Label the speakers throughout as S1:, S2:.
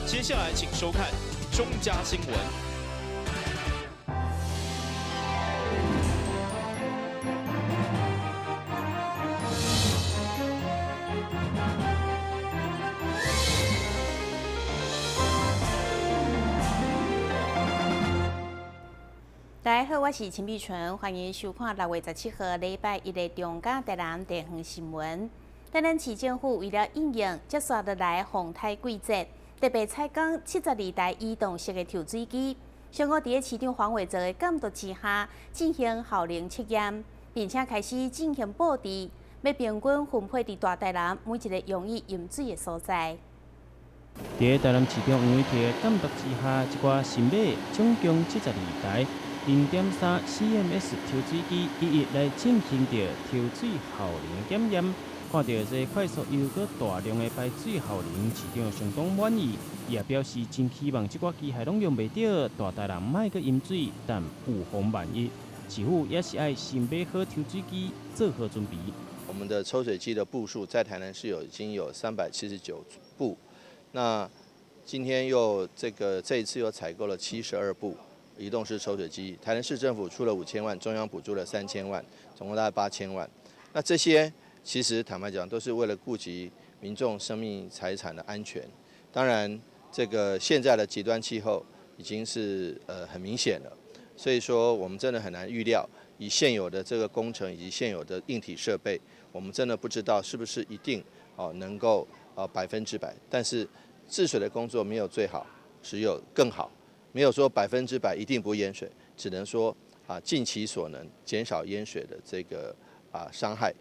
S1: 接下來請收看中嘉新聞。
S2: 大家好，我是陳碧純，歡迎收看6月17號禮拜一的中嘉台南地方新聞。台南市政府為了應應接續落來洪颱季節，特別採購72台移動式的抽水機，上午佇咧市長黃偉哲的監督之下進行效能測驗，並且開始進行布置，欲平均分配佇大台南每一个容易淹水的所在。
S3: 佇台南市長黃偉哲的監督之下，這寡新買總共72台0.3 CMS 抽水機，一一來進行著抽水效能檢驗。看著這快速又閣大量的排水效能，市長相當滿意。伊也表示真希望這寡機械攏用袂著，大台南莫閣淹水，但有防萬一，市府也是愛先買好抽水機，做好準備。
S4: 我們的抽水機的部數在台南市已經有379部，那今天又這一次又採購了72部移動式抽水機，台南市政府出了5000萬，中央補助了3000萬，總共大概8000萬。那這些其實坦白講，都是為了顧及民眾生命財產的安全。當然，這個現在的極端氣候已經是很明顯了，所以說我們真的很難預料，以現有的這個工程以及現有的硬體設備，我們真的不知道是不是一定能夠100%。但是治水的工作沒有最好，只有更好。沒有說100%一定不淹水，只能說盡其所能減少淹水的這個傷害。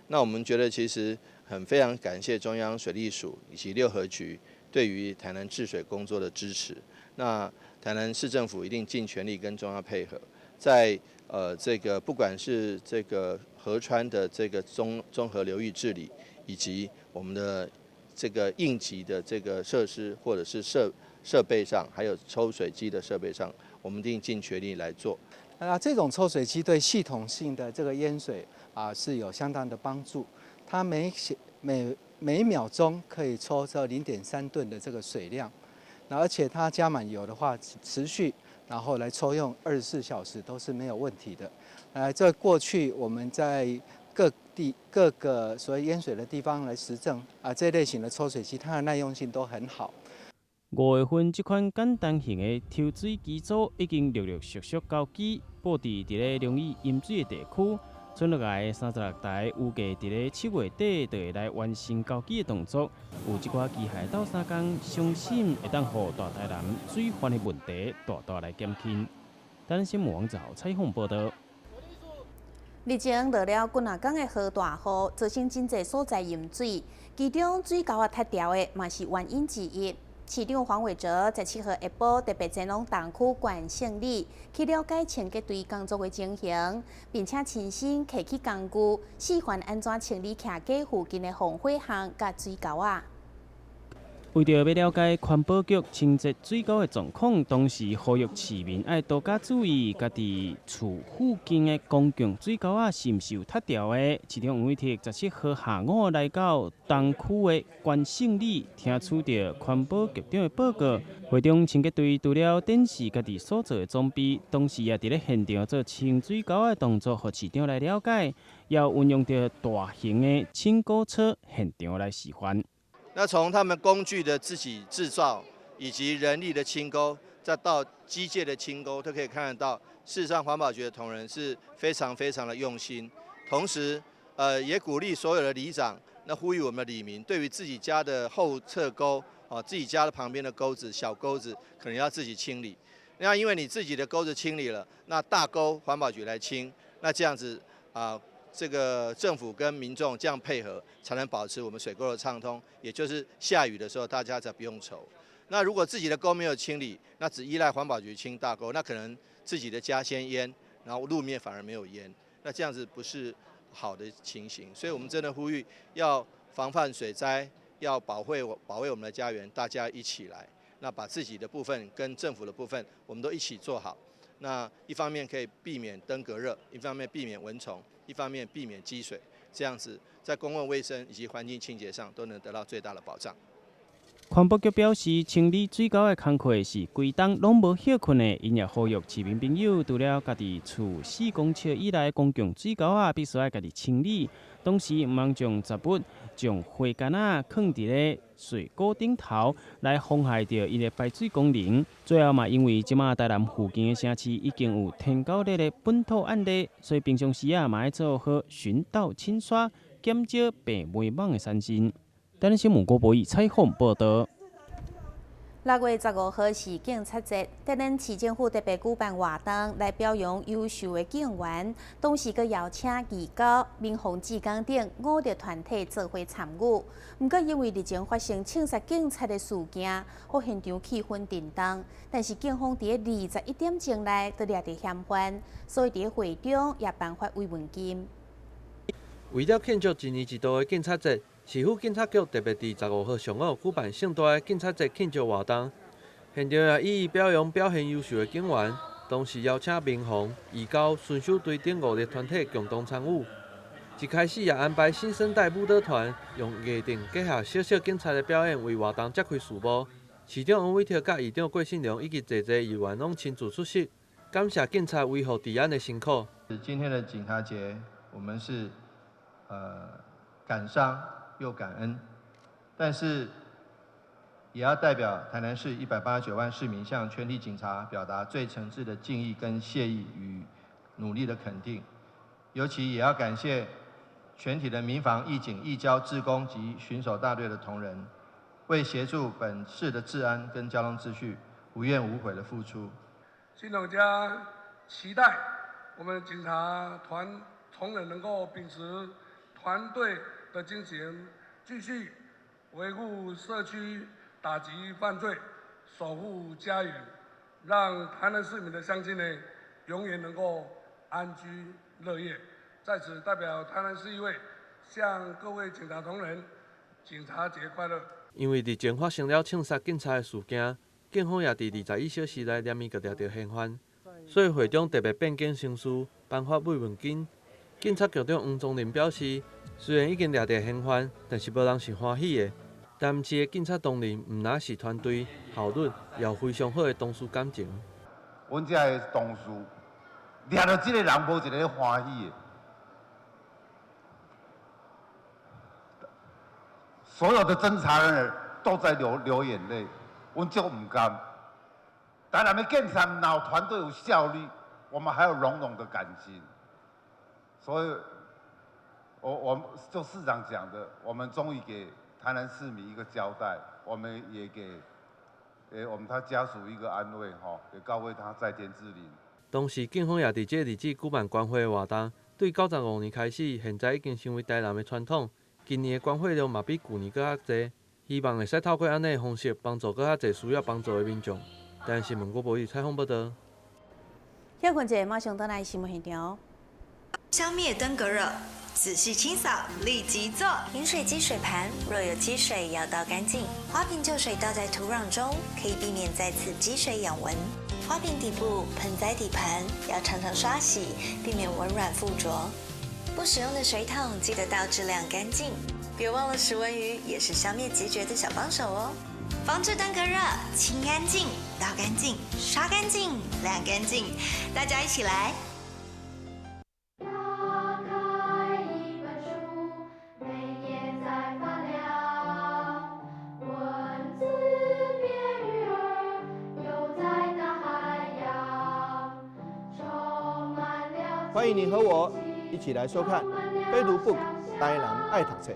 S4: 那我們覺得其實很非常感謝中央水利署以及六合局對於台南治水工作的支持。那台南市政府一定盡全力跟中央配合，在這個不管是這個河川的這個綜合流域治理，以及我們的這個應急的這個設施或者是設備上，還有抽水機的設備上，我們一定盡全力來做。
S5: 那這種抽水機對系統性的這個淹水是有相當的幫助。它每秒鐘可以抽這0.3噸的這個水量，那而且它加滿油的話，持續然後來抽用24小時都是沒有問題的。這過去我們在各地各個所謂淹水的地方來實證這類型的抽水機，它的耐用性都很好。
S3: 5月份，這款簡單型的抽水機組已經陸陸續續交機，布置佇咧容易淹水的地區。剩落來的36台，預計佇咧7月底就會來完成交機的動作。有這寡機械鬥相共，相信會當予大台南水患的問題大大來減輕。台南新聞網站採訪報導。
S2: 日前落了幾若工的豪大雨，造成真濟所在淹水，其中水溝仔塌掉的嘛是原因之一。市長黃偉哲17號下晡特別前往東區關聖里去了解清潔隊工作的情形，並且親身提起工具，示範按怎清理徛家附近的防火巷佮水溝仔。
S3: 為著欲了解環保局清潔水溝的狀況，同時呼籲市民愛多加注意，家己厝附近的公共水溝仔是毋是有塌掉的。市長黃偉哲17號下午來到東區的關聖里，聽取著環保局長的報告。會中清潔隊除了展示家己所做的裝備，同時也佇咧現場做清水溝的動作，予市長來了解，也運用著大型的清溝車現場來示範。
S4: 那從他們工具的自己製造，以及人力的清溝，再到機械的清溝，都可以看得到。事實上，環保局的同仁是非常非常的用心，同時，也鼓勵所有的里長，那呼籲我們的里民，對於自己家的後側溝，自己家的旁邊的溝子、小溝子，可能要自己清理。那因為你自己的溝子清理了，那大溝環保局來清，那這樣子啊。這個政府跟民眾這樣配合，才能保持我們水溝的暢通。也就是下雨的時候，大家才不用愁。那如果自己的溝沒有清理，那只依賴環保局清大溝，那可能自己的家先淹，然後路面反而沒有淹，那這樣子不是好的情形。所以我們真的呼籲，要防範水災，要保衛我們的家園，大家一起來。那把自己的部分跟政府的部分，我們都一起做好。那一方面可以避免登革熱，一方面避免蚊蟲，一方面避免積水，這樣子在公共衛生以及環境清潔上都能得到最大的保障。
S3: 環保局表示，清理水溝的工課是規冬攏無歇睏的，𪜶也呼籲市民朋友，除了家己厝4公尺以內公共水溝仔，必須愛家己清理，同時毋通將雜物、將花桿仔囥佇咧水溝頂頭，來妨害著伊的排水功能。最後嘛，因為這馬台南附近的城市已經有天狗熱的本土案例，所以平常時啊嘛愛做好巡倒清刷，減少病媒蚊的產生。台南新聞郭博義採訪報導。
S2: 6月15號是警察節，台南市政府特別舉辦活動來表揚優秀的警員，同時閣邀請義交、民防、志工等五個團體做伙參與。毋過因為日前發生槍殺警察的事件，予現場氣氛震動。但是警方佇21點鐘內就掠著嫌犯，所以佇會中也頒發慰問金。
S6: 為了慶祝一年一度的警察節，市府警察局特別佇15號上午舉辦盛大的警察節慶祝活動，現場也一一表揚表現優秀的警員，同時邀請民防、義交、巡守隊等5個團體共同參與。一開始也安排新生代舞蹈團用藝陣結合小小警察的表演，為活動揭開序幕。市長王偉特佮議長郭信良以及濟濟議員攏親自出席，感謝警察維護治安的辛苦。
S4: 今天的警察節，我們是感傷又感恩，但是也要代表台南市189萬市民向全體警察表達最誠摯的敬意跟謝意與努力的肯定。尤其也要感謝全體的民防、義警、義交、志工及巡守大隊的同仁，為協助本市的治安跟交通秩序無怨無悔的付出。
S7: 新董家期待我們警察團同仁能夠秉持團隊的精神，繼續維護社區、打擊犯罪、守護家園，讓台南市民的鄉親呢永遠能夠安居樂業。在此代表台南市議會向各位警察同仁，警察節快樂。
S6: 因為日前發生了槍殺警察的事件，警方也佇21小時內連續掠著嫌犯，所以會長特別變更程序，頒發慰問金。警察局長黃宗林表示，雖然已經掠著嫌犯，但是無人是歡喜的。台南市的警察同仁毋但是團隊效率，也有非常好的同事感情。
S8: 阮遮的同事掠著這個人，無一个歡喜的。所有的偵查人員都在流眼淚，阮足毋甘。台南的警察若有團隊有效率，我們還有濃濃的感情。所以，我就市長講的，我們終於給台南市民一個交代，我們也給我們他家屬一個安慰，吼，也告慰他在天之靈。
S6: 同時，警方也佇這個日子舉辦關懷活動，對95年開始，現在已經成為台南的傳統。今年的關懷量嘛比舊年閣較濟，希望會使透過按呢的方式，幫助閣較濟需要幫助的民眾。台南新聞郭博宇採訪報導。
S2: 歇睏者馬上轉來新聞現場。
S9: 消滅登革熱，仔細清掃，立即做。飲水機水盤若有積水，要倒乾淨。花瓶舊水倒在土壤中，可以避免再次積水養蚊。花瓶底部、盆栽底盤要常常刷洗，避免蚊卵附着。不使用的水桶記得倒置晾乾淨。別忘了食蚊魚也是消滅孑孓的小幫手哦。防治登革熱，清乾淨，倒乾淨，刷乾淨，晾乾淨，大家一起來。
S4: 歡迎你和我一起來收看《非讀 book 台南愛讀冊》。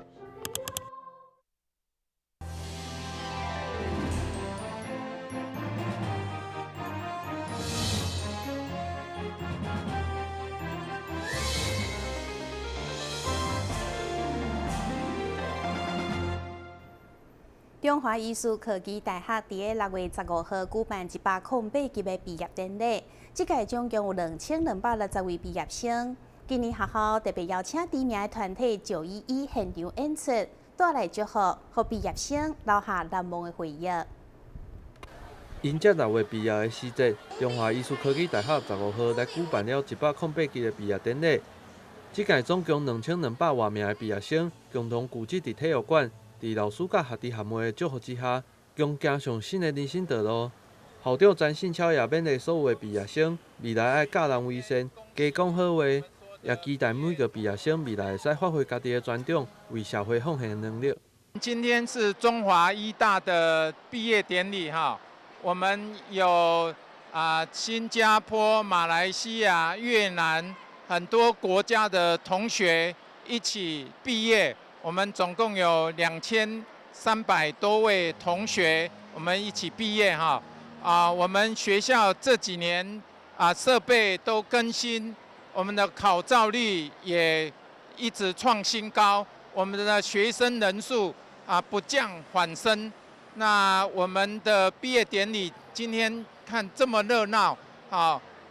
S2: 中華藝術科技大學佇咧6月15號舉辦108級的畢業典禮，這屆總共有2260位畢業生。今年學校特別邀請知名的團體911現場演出，帶來祝福，予畢業生留下難忘的回憶。
S6: 迎接6月畢業的時節，中華藝術科技大學15號來舉辦了108級的畢業典禮。這屆總共2200外名的畢業生，共同聚集佇體育館。佇老師佮學弟學妹的祝福之下，共行上新的人生道路。校長詹信超也勉勵所有的畢業生，未來愛教人為善，加講好話，也期待每個畢業生未來會使發揮家己的專長，為社會奉獻能力。
S10: 今天是中華醫大的畢業典禮哈，我們有新加坡、馬來西亞、越南很多國家的同學一起畢業，我們總共有2300多位同學，我們一起畢業哈。我們學校這幾年設備都更新，我們的考照率也一直創新高，我們的學生人數不降反升。那我們的畢業典禮今天看這麼熱鬧，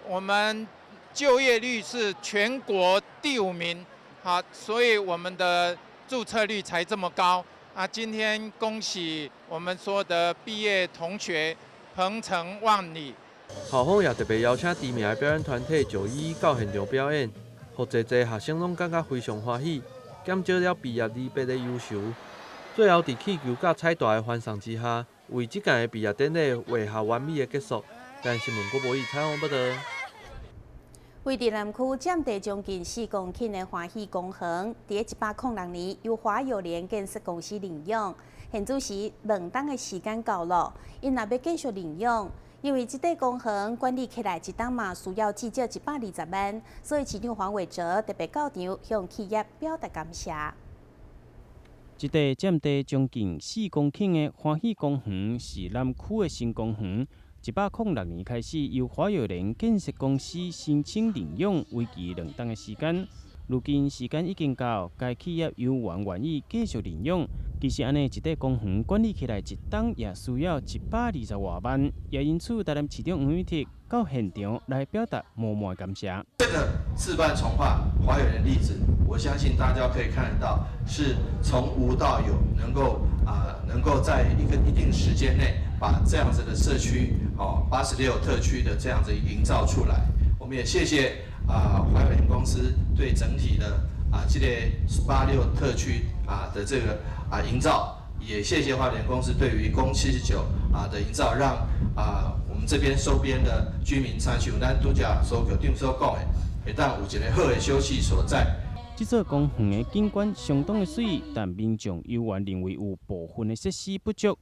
S10: 我們就業率是全國第5名，好，所以我們的注冊率才這麼高。今天恭喜我們所有的畢業同學，鵬程萬里。
S6: 校方也特別邀請知名的表演團體911到現場表演，予濟濟學生攏感覺非常歡喜，減少了畢業離別的憂愁。最後，佇氣球佮彩帶的歡送之下，為這屆的畢業典禮畫下完美的結束。台新聞郭博義採訪報導。
S2: 位佇南區佔地將近4公頃的歡喜公園，佇106年由華友聯建設公司認養，現此時2冬的時間到了，𪜶若欲繼續認養，因為這塊公園管理起來一冬嘛需要至少120萬，所以市長黃偉哲特別到場向企業表達感謝。
S3: 這塊佔地將近4公頃的歡喜公園是南區的新公園。106年開始，由華友聯建設公司申請認養，為期2冬的時間。如今時間已經到，該企業猶原願意繼續認養。其實按呢一塊公園管理起來一冬也需要120外萬，也因此台南市長黃偉哲到現場來表達滿滿感謝。
S4: 這個自辦重劃華友聯例子，我相信大家可以看得到，是從無到有，能夠在一個一定時間內，把這樣子的社區，哦，86特區的這樣子營造出來。我們也謝謝華友聯公司對整體的這個86特區的這個營造，也謝謝華友聯公司對於公79的營造，讓我們這邊周邊的居民親像咱拄才蘇局長所講的，會當有一個好的休憩所在。
S3: 這座公園的景觀相當的媠，但民眾猶原認為有部分的設施不足。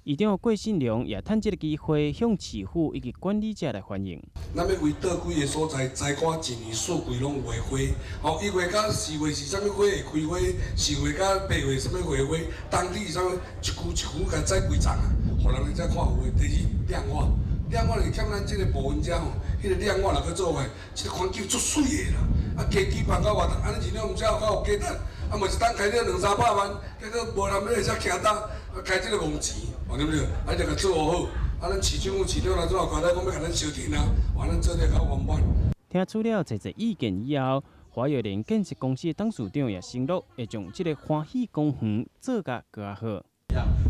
S3: 市長郭信良也趁這個機會向市府以及管理者來反映。
S7: 咱欲為佗幾个所在栽掛一年四季攏有的花，吼，1月佮4月是啥物花會開花，4月佮8月啥物花花，冬天是啥物，一區一區共栽幾叢啊，予人來遮看有的。第二亮化，亮化是欠咱這个部分遮吼，彼個亮化若閣做壞，這个環境足媠的啦。家己辦到活動，按呢市長毋知有較有價值，嘛一冬開了兩三百萬，結果無人欲來遮徛搭，開這个戇錢，對毋對？就共做好，咱市政府市長來做交代，講欲共咱相挺啊，予咱做得較圓滿。
S3: 聽取了濟濟意見以後，華友聯建設公司的董事長也承諾會將這個歡喜公園做甲閣較好。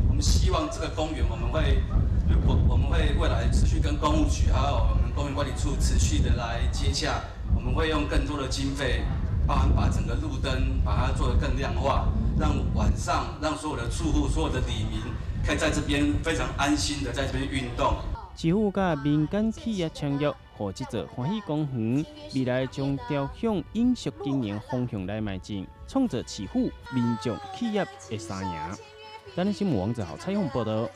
S11: 我們希望這個公園，我們會如果我們會未來持續跟工務局還有我們公園管理處持續的來接洽，我們會用更多的經費，包含把整個路燈把它做得更亮化，讓晚上讓所有的住戶、所有的里民可以在這邊非常安心的在這邊運動。
S3: 市府佮民間企業簽約，予這座歡喜公園未來將朝向永續經營方向來邁進，創造市府、民眾、企業的三贏。台南新聞王子豪採訪報導。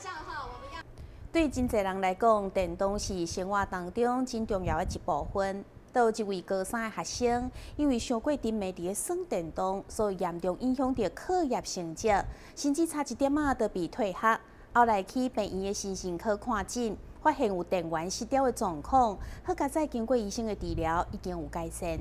S2: 對真濟人來講，電動是生活當中真重要的一部分。有一位高三的學生，因為傷過沉迷佇咧耍電動，所以嚴重影響著課業成績，甚至差一點仔就被退學。後來去病院的精神科看診，發現有電玩失調的狀況，好佳哉經過醫生的治療，已經有改善。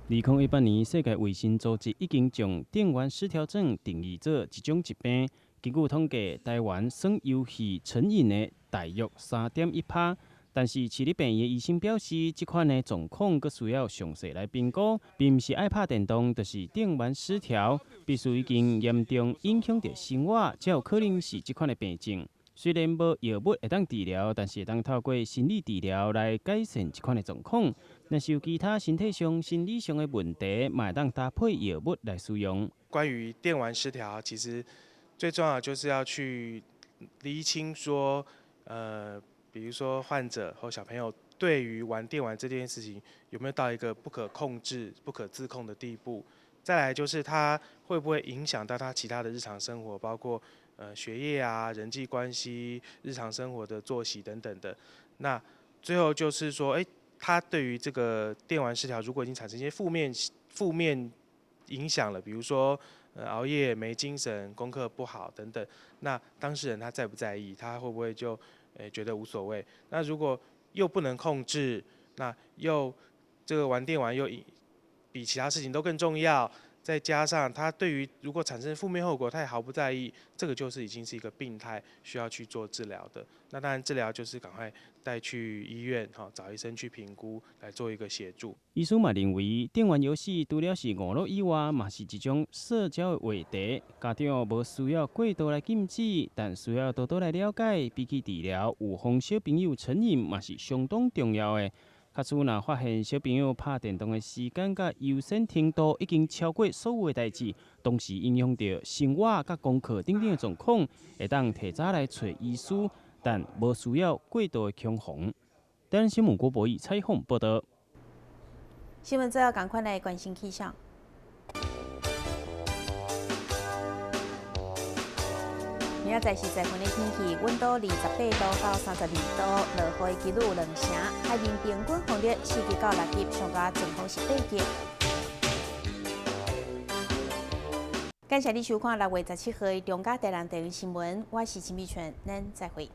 S3: 2018年，世界衛生組織已經將電玩失調症定義做一種疾病。根據統計，台灣耍遊戲成癮的大約3.1%。但是市立病院的醫生表示，這款的狀況閣需要詳細來評估，並毋是愛拍電動就是電玩失調，必須已經嚴重影響著生活，才有可能是這款的病症。雖然無藥物會當治療，但是會當透過心理治療來改善這款的狀況。若是有其他身體上、心理上的問題，嘛會當搭配藥物來使用。
S12: 關於電玩失調，其實最重要就是要去厘清说，比如说患者或小朋友对于玩电玩这件事情有没有到一个不可控制、不可自控的地步？再来就是他会不会影响到他其他的日常生活，包括学业啊、人际关系、日常生活的作息等等的。那最后就是说，他对于这个电玩失调，如果已经产生一些负面影响了，比如说熬夜、没精神、功课不好等等，那当事人他在不在意？他会不会就觉得无所谓？那如果又不能控制，那又这个玩电玩又比其他事情都更重要，再加上他对于如果产生负面后果，他也毫不在意，这个就是已经是一个病态，需要去做治疗的。那当然治疗就是赶快带去医院，哈，找医生去评估，来做一个协助。
S3: 医师嘛认为，电玩游戏除了是娱乐以外，嘛是一种社交的话题。家長無需要過度來禁止，但需要多多來了解。比起治療，預防小朋友成癮嘛是相當重要的。假使若發現小朋友拍電動的時間佮優先程度已經超過所有的代誌，同時影響著生活佮功課等等的狀況，會當提早來揣醫師，但無需要過度的恐慌。台南新聞郭博義採訪報道。
S2: 新聞最後趕快來關心氣象。明仔載是十分的天氣，溫度28度到32度，落雨的幾率2成，海面平均風力4級到6級，上大陣風是8級。感謝你收看6月17號的中嘉台南地方新聞，我是陳美泉，咱再會。